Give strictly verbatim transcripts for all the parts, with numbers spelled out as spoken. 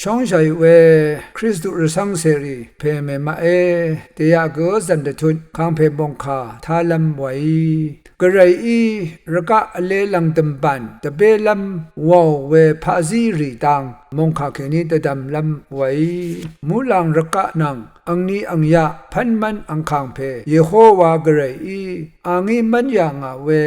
Shóngshàì we Kristu rvcv́ng cèrì pè mèmaqé, dèyaq gø zv̀n dvtut kangpè mòngkà tálv́m wàí. Gvrayí rvgaq vlē lv̀ngdø̀m bàn dvbélv́m wàò we paqzí rì dang mòngkà kèní dvdv̀mlv́m wàí. Muqlàng rvgaq nvng angni angyaq pv́nmv́n angkàng pè Yehowa Gvrayí a ngí mv́n yà ngà we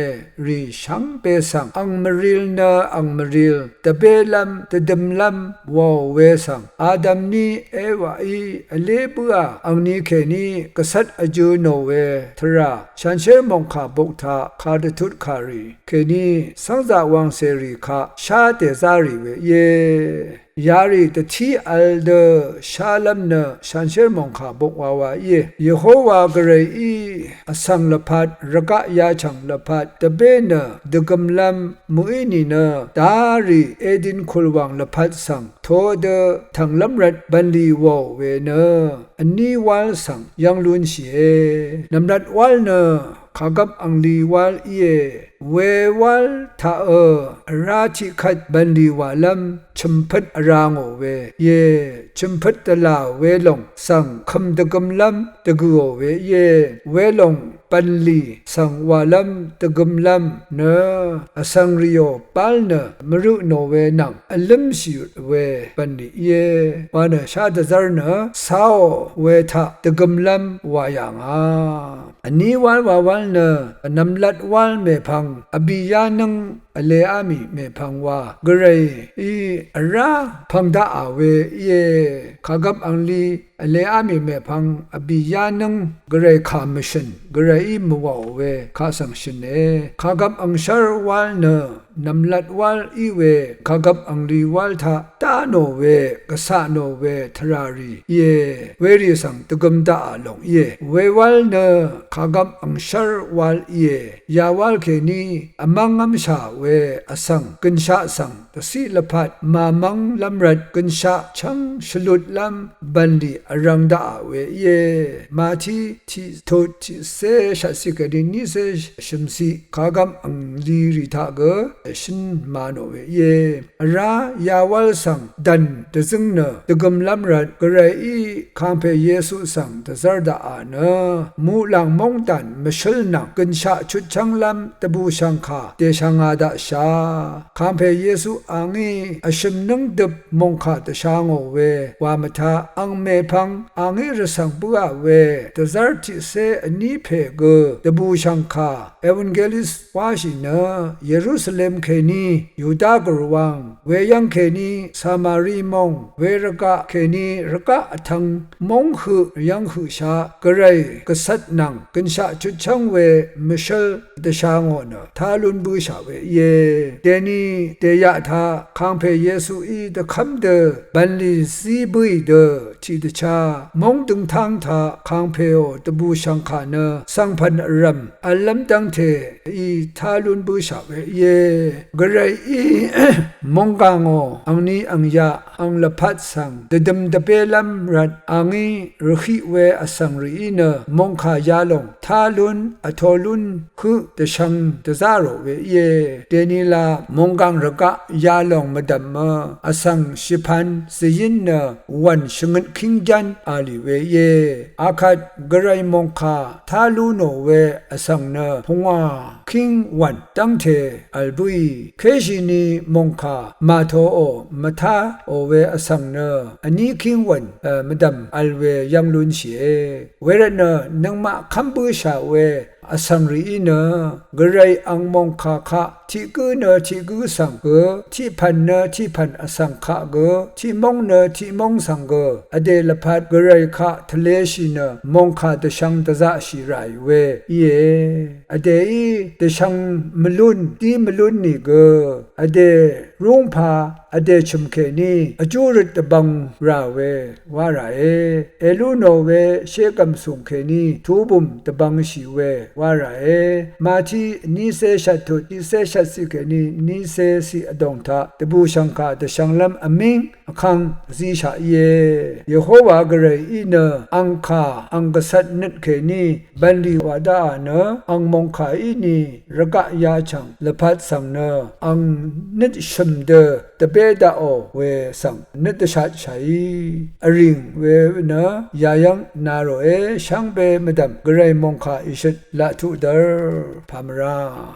rì shvngbe svng ang mvril nø ang mvril dvbélv́m dvdømlv́m wàò we svng Adam ní Ewaí vlé bǿà angni kèní gvcvt vjø̄ nò we tvrà shanshér mòngkà bok taq kadvtut kàrì kèní cv́ngzà wàngcèrì kaq shá dèzá rì we íe. Yarì dvtí vl dø shálv́m nø shanshér mòngkà bok wawa íe. Yehowa Gvrayí vsvng lvpat rvgaq yachv̀ng lvpat dvbé nø dvgømlv́m mø̀í nìnø darì Edin kùlwàng lvpat svng todø tv̀nglv́m rvt bv̀nlì wàò we nø vní wál svng yv́ng lúnshìe. Nv̀mlat wál nø kàgvp angli wál íe. Wewál taqø vrá tiqkvt bv̀nlì wàlv́m chø̀mpøt vrá ngò we íe. Chø̀mpøt dvlà welòng svng kø̀m dvgømlv́m dvgø̀ò we íe. Welòng bv̀nlì svng wàlv́m dvgømlv́m nø vsvng rìò bál nø mvrø nò we nvng vlǿmshì we bv̀nlì íe. Wa nø shá dvzv́r nø cáò we taq dvgømlv́m wà yà ngà. Vní wál wawál nø vnvmlat wál mèpvng vbì yánǿng vleá mì mèpvng wa Gvrayí vrá pv̀ng daqà we íe. Kàgvp angli vleá mì mèpvng vbì yánǿng Gvray kà mvshø̀n Gvrayí mvwàò we kaq svng shø̀ne. Kàgvp angshv́r wál nø nv̀mlat wál í we kàgvp angli wál taq dá nò we gvcà nò we tvrà rì íe. Werì svng dvgøm daqà lòng íe. Wewál nø kàgvp angshv́r wál íe. Yawál kèní vmv́ngv́mshà we vsvng gønshaq svng dvciq lvpat màmv́nglv́m rvt gønshaq chv́ng shvlutlv́m bv̀nlì vrv̄ng daqà we íe. Mati tiqtut tiqcé shvtciq kèní niqcé shø̀mciq kàgvp angli rì taq gø shǿn ma nò we íe. Vrá yawál svng dv̀n dvzǿng nø dvgømlv́m rvt Gvrayí kangpè Yesu svng dvzv́r daqà nø muqlàng móngdàn mvshǿl nvng gønshaq chutchv́nglv́m dvbùshv̀ngkà dèshvnga daqsha. Kangpè Yesu a ngí vshø̀m nǿng døp mòngkà dvsha ngò we wa mvtaq ang mèpvng a ngí rvcv̀ng bǿà we dvzv́r tiqcé vní pè gø dvbùshv̀ngkà evangelist wáshì nø Yerusalem kèní Yuda gvrwang weyv́ng kèní Samari móng wervgaq kèní rvgaq vtv̄ng móng høq yv́ng høqshaq Gvray gvcvt nvng gønshaq chutchv́ng we mvshǿl dvsha ngò nø tá lún bǿshà we íe. Dèni dèyaq taq kangpè Yesuí dvkv́m dø bv̀nlì zí bǿì dø tiqdvchá móng døngtáng taq kangpèò dvbùshv̀ngkà nø svngpv̀n vrv̀m v̄llv́m dv́ngte í tá lún bǿshà we íe. Gvrayí mònggàngò angni angyaq ang lvpat svng dvdøm dvbélv́m rvt a ngí rvhiq we vsvng rìí nø mòngkà yalòng tá lún vtō lún høq dvshvng dvzá rò we íe. Dènila mònggàng rvgaq yalòng mvdv̀mø vsvng shvpan zvyín nø wv̀n shvngøt kíng ján a lì we íe. Akvt Gvray mòngkà tá lú nò we vsvng nø pungwà kíng wv̀n dv́ngte v̀l bǿì. Késhìni mòngkà màtōò mvtáò we vsvng nø vní kíng wv̀n mvdv̀m vl we yv́ng lúnshìe. Wervtnø nøngmaq kv́m bǿshà we vsvng rìí nø Gvray ang mòngkà kaq tiq gǿ nø tiq gǿ svng gø, tiq pv̀n nø tiq pv̀n vsvng kaq gø, tiq móng nø tiq móng svng gø, vdè lvpat Gvray kaq tvleshì nø mòngkà dvshvng dvzaqshì ràì we íe. Vdèí dvshvng mvlún dí mvlún nìgø, vdè rúngpā vdè chø̀m kèní vjú røt dvbvng rà we wá ràe. Èlú nò we shégv̀m sùng kèní tubùm dvbvngshì we wá ràe. Mati vnícé shvttut tiqcé shvtciq kèní nícé ciq vdòng taq dvbùshv̀ngkà dvshvnglv́m vmíng vkvng vzíshaq íe. Yehowa Gvray í nø ang kà ang gvcvt nøt kèní bv̀nlì wa dáà nø ang mòngkà íni rvgaq yachv̀ng lvpat svng nø ang nøt shø̀m dø dvbé daqò we svng nøt dvshatshàí vrìng we nø yayv́ng na ròe. Shvngbe mvdv̀m Gvray mòngkà ìshøt laq tuq dv́r pàmvrá